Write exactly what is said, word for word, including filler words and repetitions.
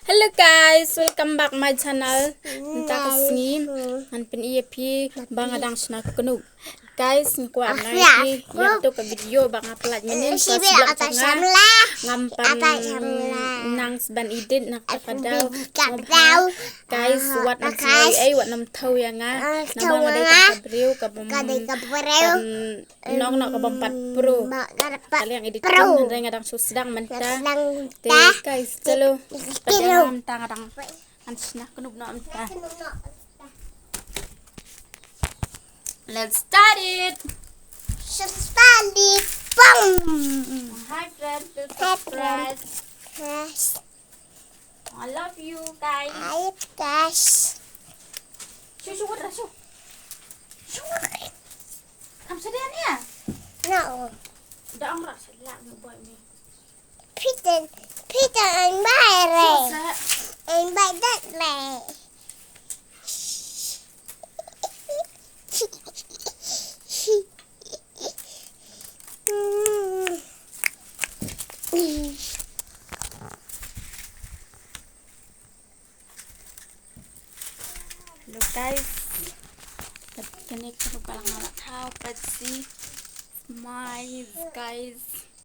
Hello guys, welcome back my channel. Mynta ka sngi ngan pyni ïa phi ba nga dang shna knup. Guys, nga kwah ban ai phi ïa katu ka video ba nga pynlait mynnin, sa sdang jong nga ngam pan nang sban edit na kata ka daw. Guys, wat nym sngew ei, wat nym thaw ïa nga. Namar nga dei tang ka briew ka bym, nong noh ka bym pat pro. Ka liang editing, hynrei nga dang shu sdang mynta. Te guys, chalo, mynta nga dang, ngan shna knup noh mynta. Let's start it. Start it. Boom. Hi friends, please subscribe. Yes. I love you guys. Hi guys. Shu, shu, wat ra, shu. Shu, wat ra. Kam sadar ni ya? No. Dah ang rasa lah ngebuat ni. Peter, Peter and Mary. Susah. And by that way. Hello guys. Kane ka rupa lang alat how, let's see. Smile guys.